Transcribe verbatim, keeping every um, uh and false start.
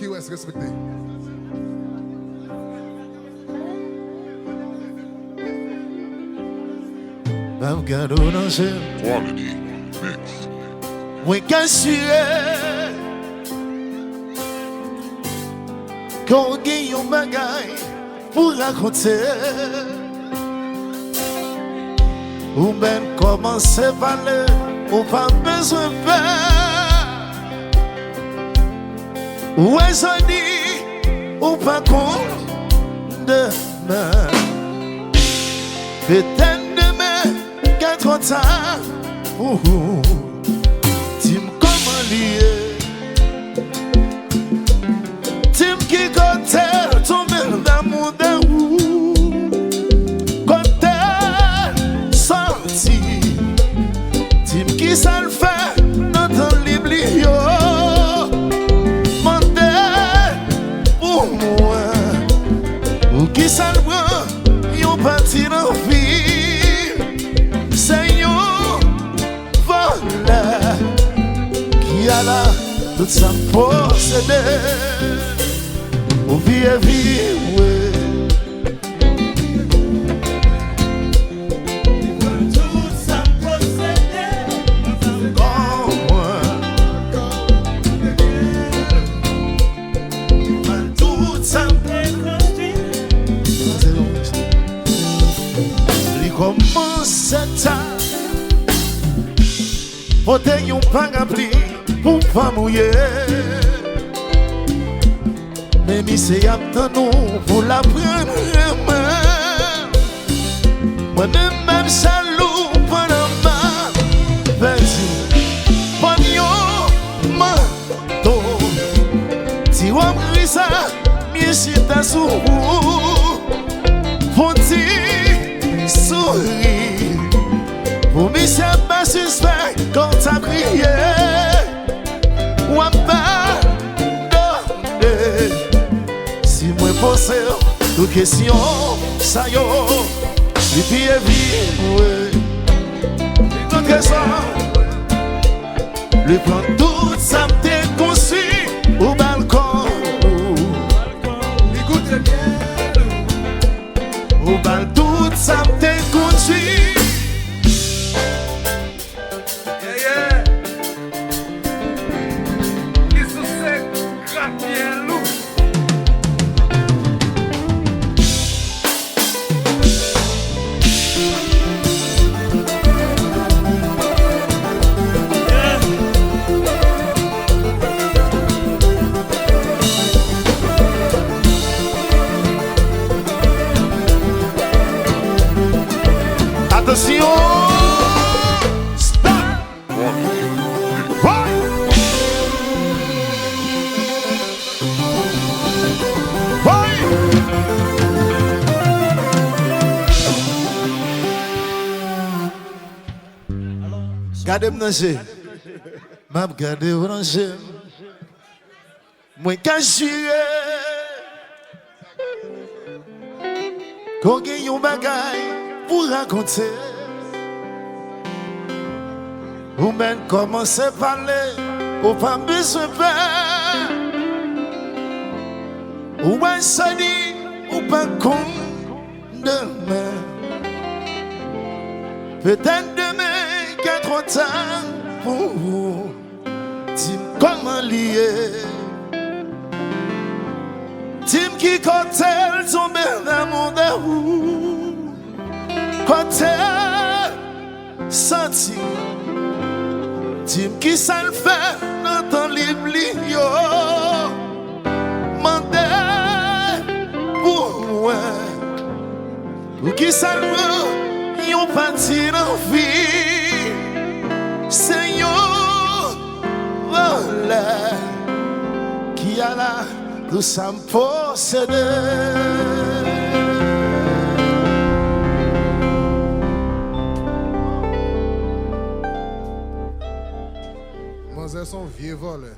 Key West respekte. M ap gade w nan je m. Quality Mix. Mwen ka asire ke w gen yon bagay pou rakonte. Ou menm kòmanse pale, ou pa bezwen pè. Ou wè jodi, ou pa konn demen. Petèt demen ka twò ta pou ou. Di m kòman li ye. Di m ki kote l tonbe damou de ou. Kote l soti. Di m kisa l fè nan tan lib li yo. Mande pou mwen. Poukisa l pran yon pati nan vi m? Se yon vòlè ki al ak tout sa m posede. Ou vye vire. Li pran tout sa m posede. Kò mwen. Li pran tout sa m te konstwi. Li kòmanse ta pote yon parapli pou pa mouye. Men misye ap tann ou pou l aprann renmen. Mwen menm m ap jalou pandan m ap pèdi. Ban m yon manto. Ti wòb gri sa, m ye chita sou ou. Fon ti souri. Pou misye pa sispèk ke w t ap kriye. W ap padone. Si mwen poze w tout kesyon sa yo, li pi evi mwen. Li pran tout sa m te konstwi, ou ba l kò ou. Li goute byen. Ou ba l tout sa m te konstwi. Yeah, yeah. Li souse gratye lou. Atansyon! Stop! Woy! Woy! Gade m nan je. M ap gade w nan je. Mwen ka jire ke w gen yon bagay pou rakonte. Ou menm kòmanse pale, ou pa bezwen pè. Ou wè jodi, ou pa konn demen. Petèt demen ka twò ta pou ou. Di m kòman li ye. Di m ki kote l tonbe damou de ou. Kote l soti. Di m kisa l fè nan tan lib li yo. Mande pou mwen. Poukisa l pran yon pati nan vi m? Se yon vòlè ki al ak tout sa m posede. Manzè se yon vye vòlè.